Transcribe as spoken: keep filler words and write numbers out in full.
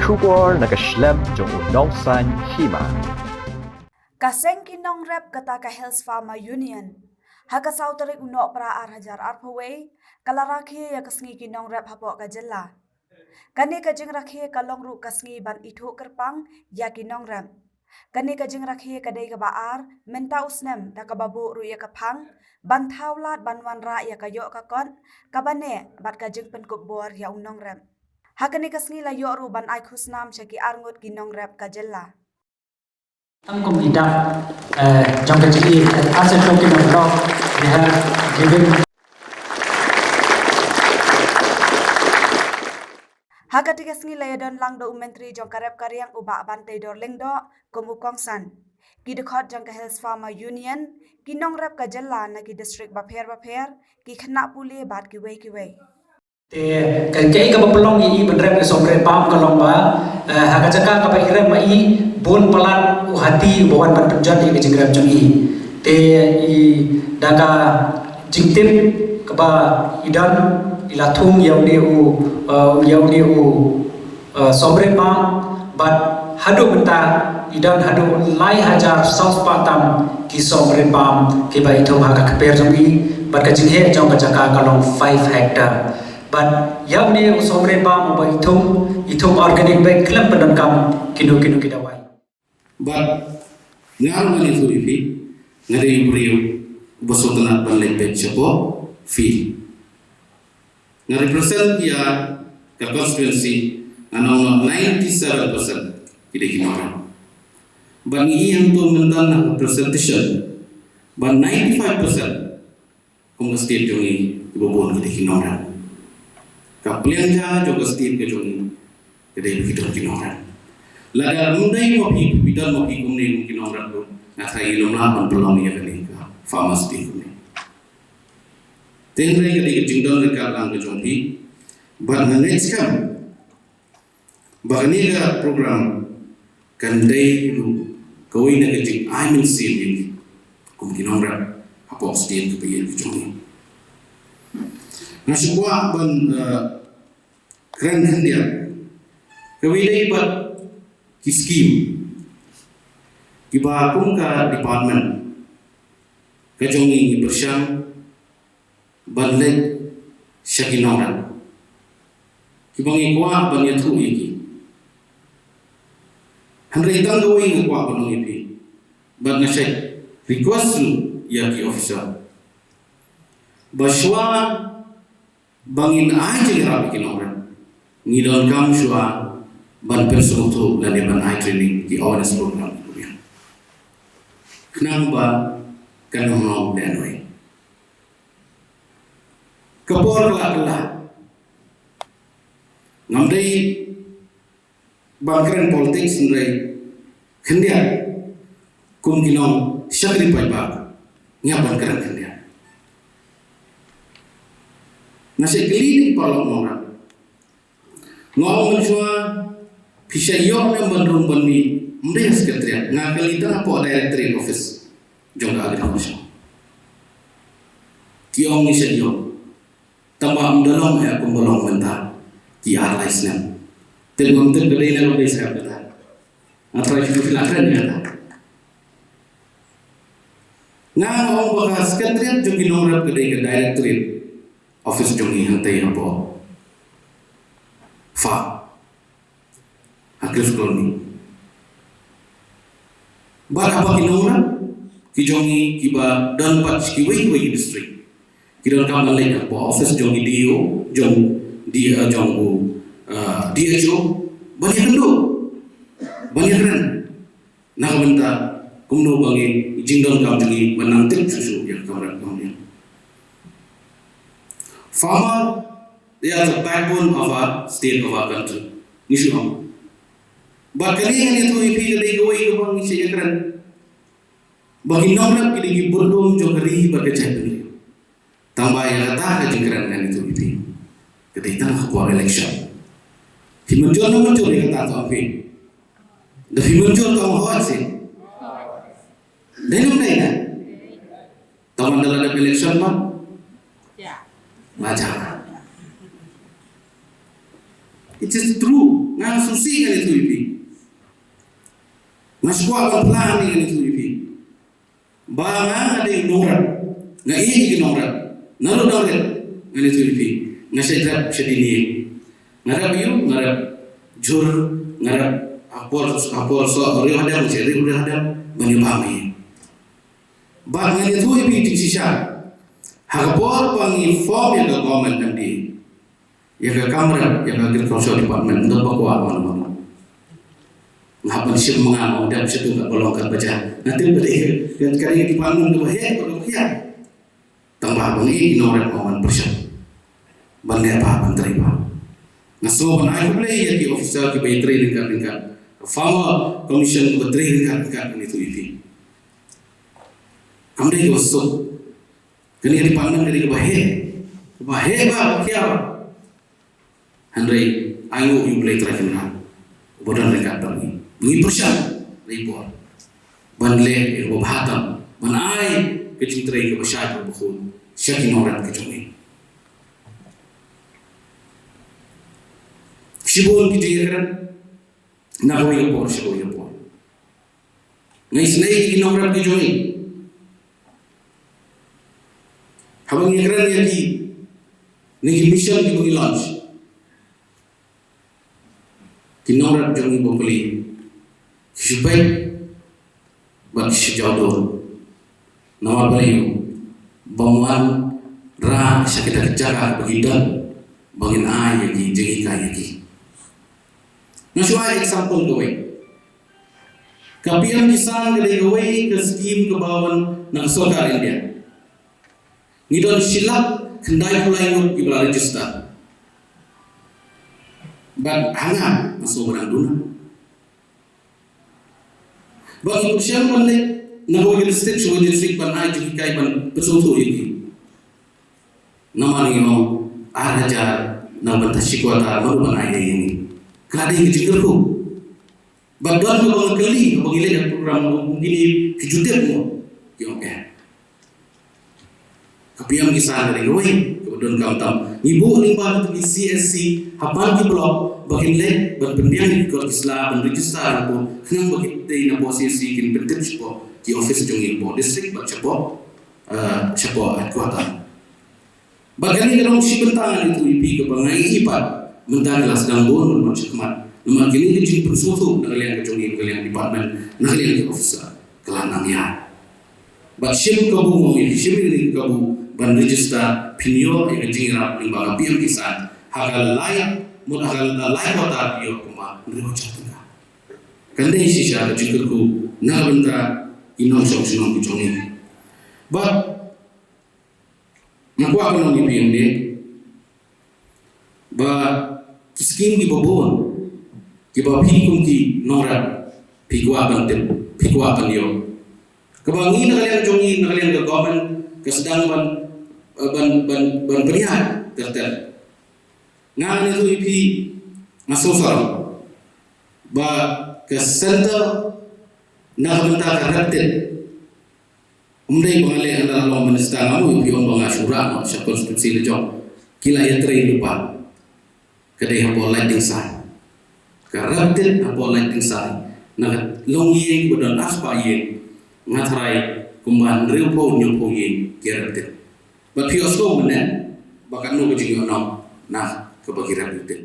Khubor na ka shlem jong u Nongsaiñ Hima. Ka seng ki nongrep kata ka Hills Farmer Union, ha ka saw tarik u Nohprah ar hajar arphew wei, ka la rakhe ïa ka sngi ki nongrep hapoh ka jylla. Kane ka jingrakhe ka long ruh ka sngi ban ithuh kyrpang ïa ki nongrep. Kane ka jingrakhe ka dei kaba ar mynta u snem, da kaba buh ruh ïa ka phang ban thaw lad ban wanrah ïa ka ïoh ka kot kaba neh bad ka jingpynkup bor ïa u nongrep. Ha kane ka sngi la ïoh ruh ban ai khusnam sha ki arngut ki nongrep ka jylla. Tang kum ki dak, eh, jong ka jingïeit, as a token of love, we have given. Ha kata ka sngi la ïadon lang da u Myntri jong ka rep ka riang u Bah Banteidor Lyngdoh kum u kongsan. Ki dkhot jong ka Hills Farmer Union, ki nongrep ka jylla na ki district bapher bapher, ki khynnah pule bad kiwei kiwei. Te ka, kaei kaba pynlong ïa i ban rep ka Sawmrit Bam ka long ba, eh, ha ka jaka kaba i rep ma i, bun palat u hati uba wan ban pynjot ïa ka jingrep jong i. Te i da ka jingtip kaba i don, i la thung ïa une u, eh, ïa une u, eh, Sawmrit Bam, bad haduh mynta i don haduh lai hajar saw spah tam ki Sawmrit Bam kiba i thung ha ka kper jong i, bad ka jingheh jong ka jaka ka long five hectare. Bad ïa une u Sawmrit Bam uba i thung, i thung organic beit, khlem pyndonkam kino kino ki dawai. Bad nga ruh ngan ïathuh ïa phi, nga dei u briew uba sngewtynnat ban leit beit shapoh field. Nga represent ïa ka constituency, nga ong ninety seven percent ki dei ki nongrep. Bad ngi ïohi hangto mynta na ka presentation ba ninety five percent kum ka state jong ngi kiba bun ki dei ki nongrep. Ka pliang ja jong ka state ka jong ngi ka dei ba ki don ki nongrep. Lada ym dei ma phi, phi don ma phi kumne kum ki nongrep ruh, nga tharai ngin ym lah ban pynlong ïa kane ka farmers day kumne. Te hynrei ka dei ka jingdon ryngkat lang ka jong phi, bad nga ngeit skhem ba kane ka program kan dei ruh kawei na ka jingai mynsiem ïa ngi kum ki nongrep hapoh state kaba ïeit ka jong ngi. Nga shu kwah ban, eh, kren khyndiat kawei dei bad ki skim kiba kum ka department ka jong ngi ngi pyrshang ban leit sha ki nongrep kiba ngi kwah ban ïathuh ïa ki. Hynrei tang kawei nga kwah ban ong ïa phi, bad nga shait request ruh ïa ki officer ba shuwa ba ngin ai jingïarap ïa ki nongrep, ngi donkam shuwa ban pynsngewthuh lane ban ai training, ki awareness program, khnang ba kan ym long lehnoh. Ka por ka la kylla. Ngam dei ban kren politics, hynrei khyndiat kum ki nongshakri paidbah ngi hap ban kren khyndiat. Nga sa kylli ïa ki paralok nongrep. Nga ong mynshuwa, phi shah ïoh ne em ban rung ban mih? Ym dei ha secretariat, nga kylli tang hapoh directorate office jong ka agriculture. Ki ong ngi shah ïoh. Tangba ym da long eh kumba long mynta ki ar lai snem. Te ngam tip ka dei ne ym dei, sngap kata. Nga tharai shu phi lah kren ïa kata. Nga ong ba ka secretariat jong ki nongrep ka dei ka directorate office jong ngi hangtei hapoh farm ha Cliff Colony. Bad haba ki nongrep ki jong ngi kiba don pat sha kiwei kiwei ki district ki donkam ban leit hapoh office jong ki D O, jong D, eh, jong u, eh, D H O ban ïakynduh, ban ïakren na ka bynta kumno ba ngi jingdonkam jong ngi ban nang tip shuh shuh ïa ka kam rep kam riang. Farmer, they are the backbone of our state, of our country. Ngi shu ong. Bad kane ngan ïathuh ïa phi ka dei kawei kaba ngi shait ïakren, ba ki nongrep ki dei ki bordum jong ka ri bad ka jaitbynriew. Tangba ïa kata ka jingkren ngan ïathuh ïa phi, ka dei tang ha ka por election. Phi mynjur ne ym mynjur ïa kata, to ong phi. Da phi mynjur to ong hooid seh. Dei ne ym dei ne? Tang ynda la dep election ma la jia. It is true. Nga sngewsih ngan ïathuh ïa phi. Nga sngewkwah ban phla hangne ngan ïathuh ïa phi. Ba nga nga dei u nongrep. Nga ïeit ïa ki nongrep. Naduh dang rit ngan ïathuh ïa phi. Nga shait rep shadien ïing. Nga rep ïa u, nga rep jhur, nga rep ha por, ha por soh riew hadem, nga shait riew riew hadem ban ïa bam ïa. Bad ngan ïathuh ïa phi jingshisha. Ha ka por ba ngi form ïa ka government M D A, ïa ka kam rep, ïa ka agriculture department, ym don ba kwah mano mano. Nga hap ban shim ma nga, ong dep sha tu katba long katba jia. Nga tip ba dei ka, ka dei ka department kaba heh bad kaba khia. Tang ba haba ngi ïeit ki nongrep, ong ban pyrshang ban leh bha, ban trei bha. Nga sngew ban ai khublei ïa ki officer kiba ïatrei ryngkat ryngkat, ka Farmer Commission kaba trei ryngkat ryngkat, ngan ïathuh ïa phi. Kam dei kaba suk. Kane ka department ka dei kaba heh, kaba heh bha, kaba khia bha. Hynrei ainguh ïa U Blei Trai Kynrad uba don ryngkat bad ngi, ba ngi pyrshang ha ki por ban leh ïa kaba bha tam, ban ai ka jingtrei kaba shait kaba khuid sha ki nongrep ki jong ngi. Shibun ki jingïakren na kawei ka por sha kawei ka por. Nga isynei ïa ki nongrep ki jong ngi. Haba ngi kren ïa kine ki mission kiba ngi launch, ki nongrep jong ngi ba pule ki shu peit bad ki shu jaw dur. Namar balei? Bym wanrah sha kita ki jaka ba ki don ba ngin ai ïa ki, jinghikai ïa ki. Nga shu ai example kawei. Ka P M Kisan ka dei kawei ka skim kaba wan na ka sorkar India. Ngi don shi lak khyndai phew lai ngut kiba la register. Bad ha nga, nga sngew ba dang duna. Bad ngi pyrshang ban leit na kawei ka district sha kawei ka district ban ai jinghikai, ban pynsngewthuh ïa ki. Namar ngi ong ar hajar na bynta shi kwata, mano ban ai ïa ngi? Ka dei ka jingkyrkhu. Bad don kaba nga kylli, haba ngi leit ha program, ong kine ki ju tip mo? Ki ong em. Ka P M Kisan ka dei kawei kaba donkam tam. Ngi buh lyngba ki C S C hapoh ki block ba kin leit ban pynbiang ïa ki kot ki sla, ban register hapoh, khnang ba ki tei napoh C S C kin pyntip shapoh ki office jong ngi hapoh district bad shapoh, eh, shapoh headquarter. Bad kane ka long shi bynta, ngan ïathuh ïa phi, kaba nga ïohi pat mynta ka la sdang bun ban wan shakhmat. Namar kine ki jingpynsngewthuh na ka liang ka jong ngi, na ka liang department, na ka liang ki officer, ka la nang ïa. Bad shim kabu, mo, shim ïa ka kabu ban register, phin ïoh ïa ka jingïarap lyngba ka P M Kisan ha ka lai, mut ha ka lai kwata phi ïoh kumba hynriew hajar tyngka. Kan dei shisha ka jingkyrkhu na ka bynta ki nongshong shnong ki jong ngi. Bad nga kwah ban ong ïa phi hangne ba ki skim kiba bun kiba phi kum ki nongrep phi kwah ban tip, phi kwah ban ïoh. Kaba ngi na ka liang jong ngi, na ka liang ka government, ka sdang ban, eh, ban, ban, ban pynïaid ter ter. Nga ngan ïathuh ïa phi, nga sngewsarong ba ka center na ka bynta ka rep tit, ym dei ba nga leh, nga la long minister, nga mut ïa phi ong ba nga shu rah noh sha constituency la jong. Ki la ïatrei lypa. Ka dei hapoh Laitdingsa. Ka rep tit hapoh Laitdingsa. Na ka longïing ba don arspah ïing, nga tharai kumba hynriewphew hynñiewphew ïing ki rep tit. Bad phi ïohsngew mynne ba katno ka jingïohnong na kaba ki rep tit.